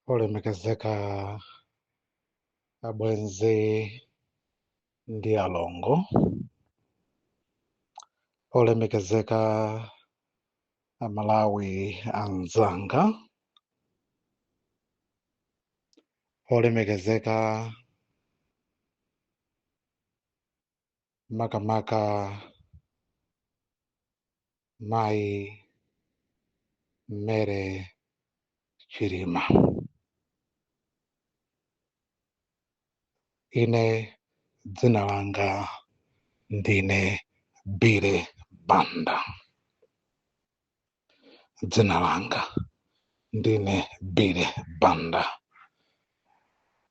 Olemekezeka abwenzi ndi alongo, olemekezeka Amalawi anzanga, olemekezeka makamaka Mayi Mary Chilima. Ine dzina langa ndine Billy Banda. Dzina langa ndine Billy Banda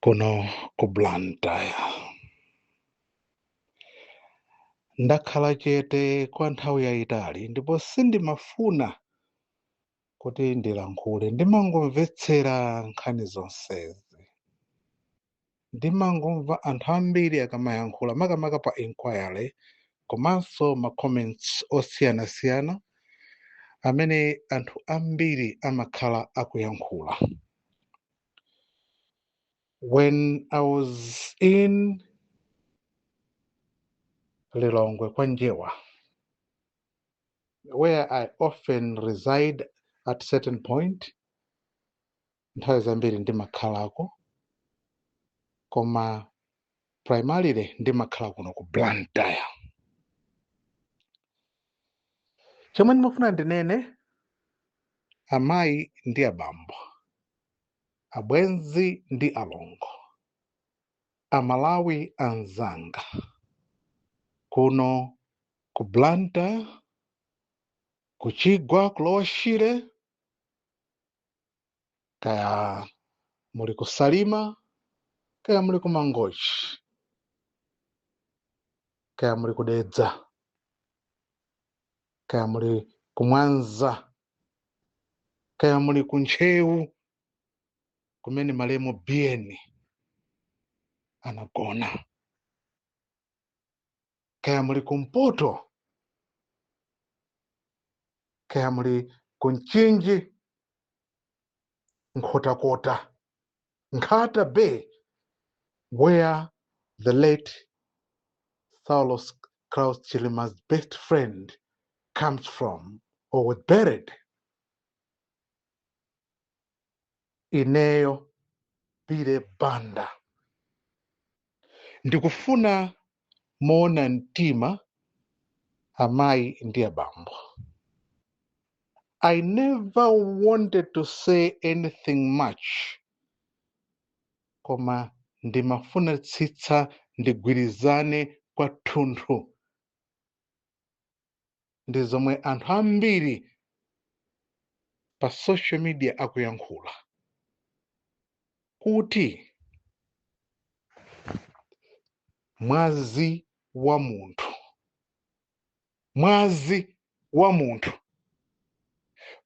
kuno ku Blantyre. Ndakhala chete kwa nthawi yayitali ndipo sindimafuna kuti ndilankhule, ndimangomvetsera nkhani zonsezi. Ndimangomva anthu ambiri akamayankhula makamaka pa inquiry komanso ma comments osiyanasiyana amene anthu ambiri amakhala akuyankhula. When I was in Lilongwe kwa Njewa, where I often reside at certain point, nthawi zambiri ndimakhalako, koma primarily ndimakhala kuno ku Blantyre. Chomwe ndimafuna ndinene, amayi ndi abambo, abwenzi ndi alongo, Amalawi anzanga, kuno ku Blantyre, kuchigwa, ku Lower Shire, kaya muli ku Salima, kaya muli ku Mangochi, kaya muli ku Dedza, kaya muli ku Mwanza, kaya muli ku Ntcheu kumene malemu Biyeni anagona, kaya muli kumpoto, kaya muli ku Mchinji, Nkhotakota, Nkhata Bay, where the late Saulos Klaus Chilima's best friend comes from or was buried. Ineyo Billy Banda ndikufuna moona mtima, amayi ndi abambo. I never wanted to say anything much, koma ndimafunitsitsa ndigwirizane kwathunthu ndi zomwe anthu ambiri pa social media akuyankhula kuti mwazi wa munthu, mwazi wa munthu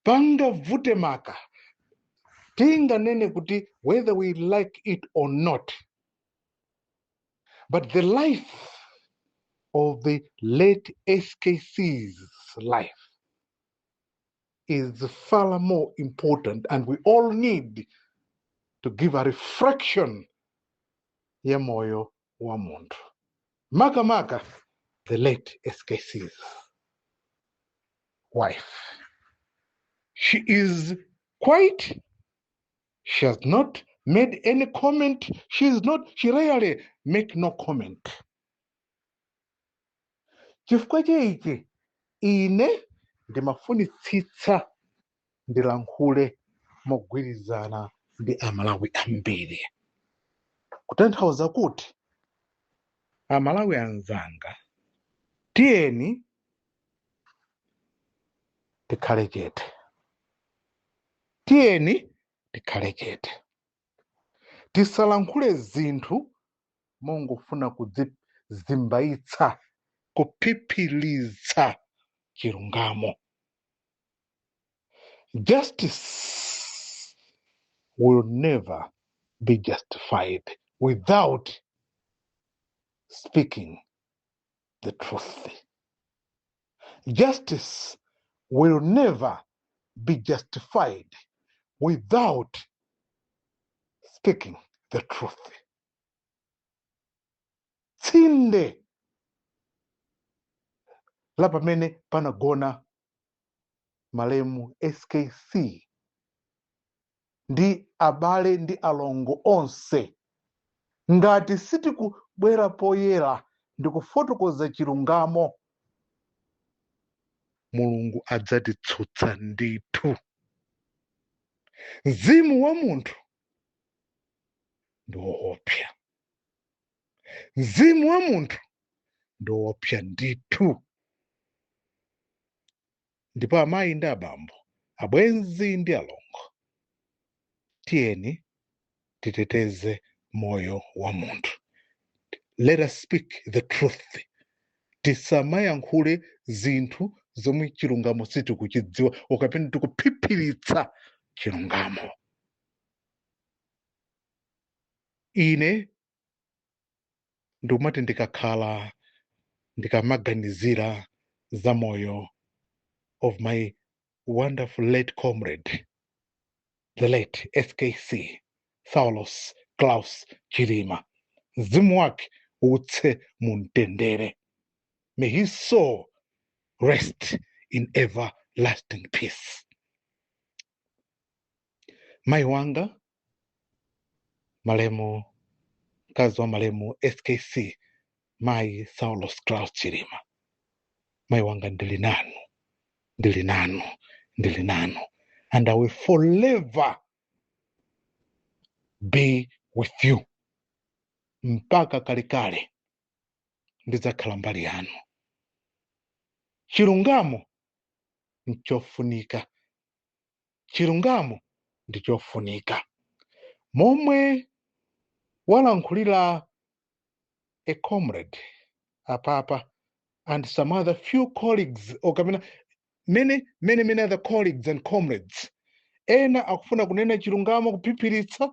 pangavute maka tinganene kuti whether we like it or not, but the life of the late SKC's life is far more important, and we all need to give a reflection ya moyo wa munthu, makamaka the late SKC's wife. She is quiet. She has not made any comment. She is not, she rarely make no comment. Chifukwa chaichi ine ndimafunitsitsa ndilankhule mogwirizana ndi Amalawi ambiri, kutanthauza kuti Amalawi anzanga, tiyeni tikhale chete, tiyeni tikhale chete, tisalankhule zinthu mongofuna kudzizimbaitsa, kuphiphilitsa chilungamo. Justice will never be justified without speaking the truth. Justice will never be justified without Speaking the truth. Tsinde la pamene panagona malemu SKC ndi abale ndi alongo onse, ngati sitikubwera poyera ndi kufotokoza chilungamo, Mulungu adzatitsutsa ndithu. Mzimu wa munthu ndi woopsa, mzimu wa munthu ndi woopsa ndithu. Ndipo amayi ndi abambo, abwenzi ndi alongo, tiyeni titeteze moyo wa munthu. Let us speak the truth. Tisamayankhule zinthu zomwe chilungamo sitikuchidziwa kapena tikuphiphiritsa chilungamo. Ine ndikumati ndikakhala ndikamaganizira za moyo of my wonderful late comrade, the late SKC, Saulos Klaus Chilima, mzimu wake uuse mumtendere. May his soul rest in everlasting peace. Mayi wanga malemu, mkazi wa malemu SKC, mayi Saulos Klaus Chilima, mayi wanga, ndili nanu, ndili nanu, ndili nanu, and I will forever be with you. Mpaka kalekale ndidzakhala mbali yanu. Chilungamo nchofunika, chilungamo ndi chofunika. Momwe walankhulira a comrade apapa and some other few colleagues or kapena many, many, many other colleagues and comrades, ena akufuna kunena chilungamo kuphiphiritsa,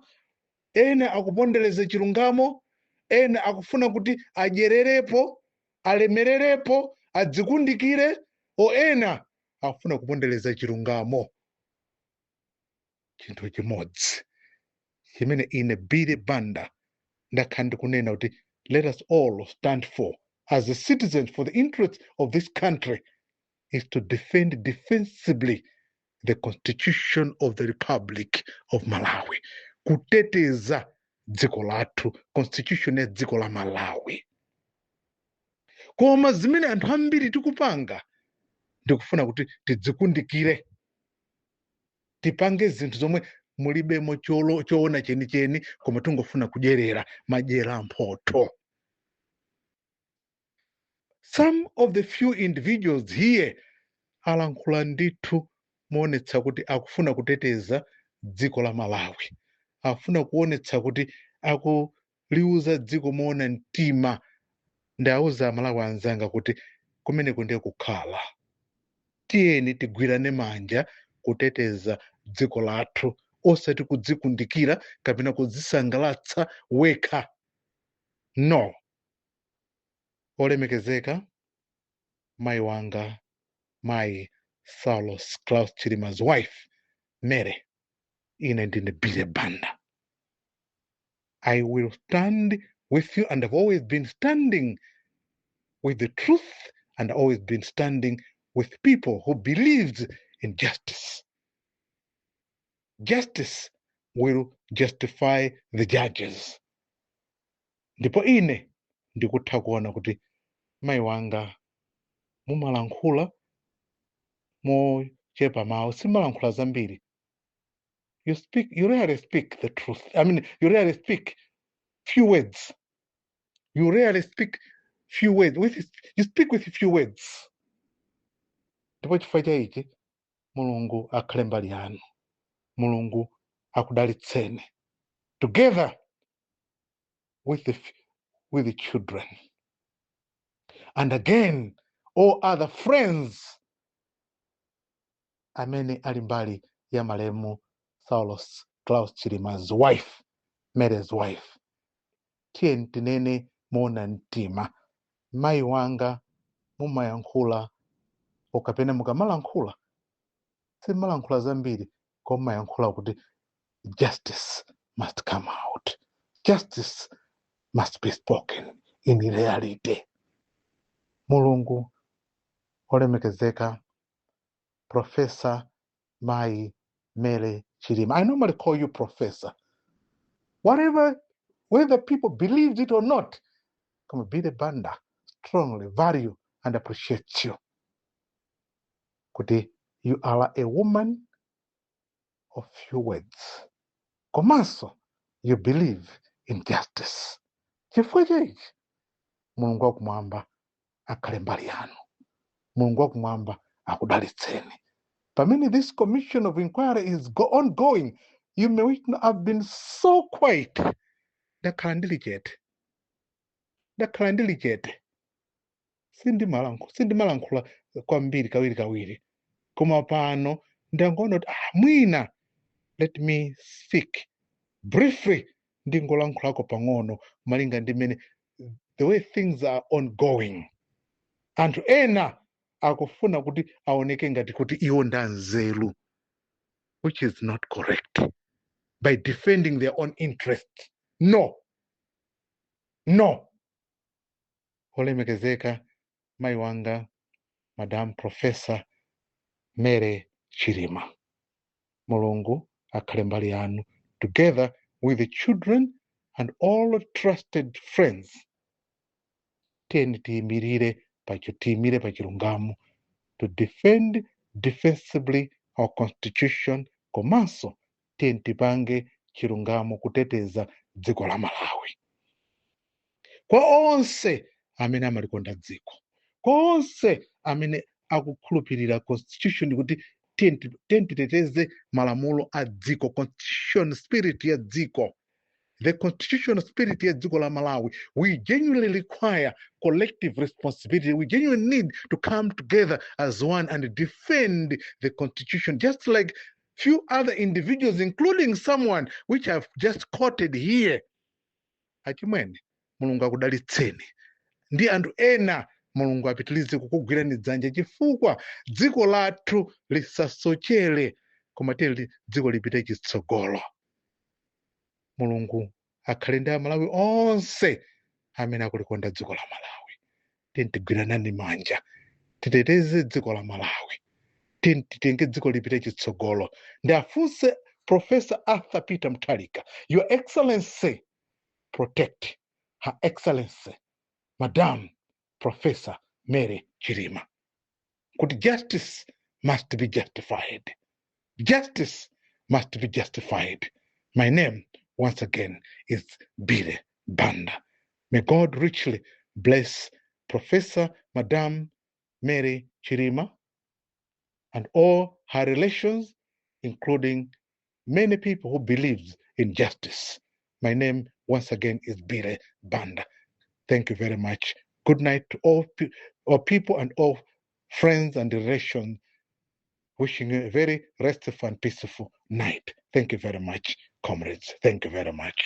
ena akupondereza chilungamo, ena akufuna kuti adyererepo, alemererepo, adzikundikire, o ena akufuna kupondereza chilungamo. Chinthu chimodzi chimene ine Billy Banda ndakhala ndikunena kuti let us all stand for as a citizens for the interests of this country is to defend defensively the Constitution of the Republic of Malawi, kuteteza dziko lathu, constitution ya dziko la Malawi. Koma zimene anthu ambiri tikupanga ndikufuna kuti tidzikundikire, tipange zinthu zomwe mulibemo choona chenicheni, koma tingofuna kudyerera madyera mphotho. Some of the few individuals here alankhula ndithu moonetsa kuti akufuna kuteteza dziko la Malawi, akufuna kuonetsa kuti akuliuza dziko moona mtima. Ndauza Amalawi anzanga kuti kumeneko ndiye kukhala. Tiyeni tigwirane manja kuteteza dziko lathu, osati kudzikundikira kapena kudzisangalatsa wekha, no. Olemekezeka mayi wanga, mayi Saulos Klaus Chilima's wife, Mary, ine ndine Billy Banda. I will stand with you and have always been standing with the truth and always been standing with people who believed in justice. Justice will justify the judges. Ndipo ine ndikutha kuona kuti mayi wanga mumalankhula mochepa mawu, simumalankhula zambiri. You rarely speak the truth. I mean, you rarely speak few words. You rarely speak few words. You speak with few words. Ndipo chifukwa cha ichi, Mulungu akhale mbali yanu, Mulungu akudalitseni together with the children and again all other friends amene ali mbali ya malemu Saulos Klaus Chilima's wife, Mary's wife. Tiye tinene moona mtima, mayi wanga, mumayankhula okapena mukamalankhula simumalankhula zambiri, koma mumayankhula kuti justice must come out. Justice must be spoken in reality. Mulungu, olemekezeka Professor Mai Mary Chilima. I normally call you Professor. Whatever, whether people believed it or not, come Billy Banda strongly value and appreciate you. Kuti you are a woman of few words. Komanso, you believe in justice. Chifukwa chaichi, Mulungu wakumwamba akhale mbali yanu. Mulungu wakumwamba akudalitseni. Pamene this commission of inquiry is ongoing, you may wish to have been so quiet. Ndakhala ndili chete. Ndakhala ndili chete. Sindimalankhula kwambiri kawiri kawiri. Koma pano ndangoona kuti mwina let me speak briefly, ndingolankhulako pang'ono malinga ndi mmene the way things are ongoing. Anthu ena akufuna kuti aoneke ngati kuti iwo ndanzeru, which is not correct, by defending their own interest. No, no. Olemekezeka mayi wanga Madam Professor Mary Chilima, Mulungu akhale mbali yanu together with the children and all trusted friends. Tiyeni tiyimirire tiyimire pachilungamo to defend defensively our constitution, komanso tiyeni tipange chilungamo kuteteza dziko la Malawi kwa onse amene amalikonda dziko, kwa onse amene akukhulupirira constitution, kuti tiyeni titeteze malamulo a dziko, constitution spirit ya dziko, the constitutional spirit ya dziko la Malawi. We genuinely require collective responsibility. We genuinely need to come together as one and defend the constitution, just like few other individuals, including someone which I've just quoted here. Achimwene, Mulungu akudalitseni ndi anthu ena. Mulungu apitilize kukugwirani dzanja chifukwa dziko lathu lisasochere, koma tiyeni dziko lipite chitsogolo. Mulungu akhale ndi Amalawi onse amene akulikonda dziko la Malawi. Tiyeni tigwiranani manja, titeteze dziko la Malawi. Tiyeni titenge dziko lipite chitsogolo. Ndiafunse Professor Arthur Peter Mutharika, Your Excellency, protect Her Excellency Madam Professor Mary Chilima, kuti justice must be justified. Justice must be justified. My name once again is Billy Banda. May God richly bless Professor Madam Mary Chilima and all her relations, including many people who believes in justice. My name once again is Billy Banda. Thank you very much. Good night to all people and all friends and relations. Wishing you a very restful and peaceful night. Thank you very much, comrades. Thank you very much.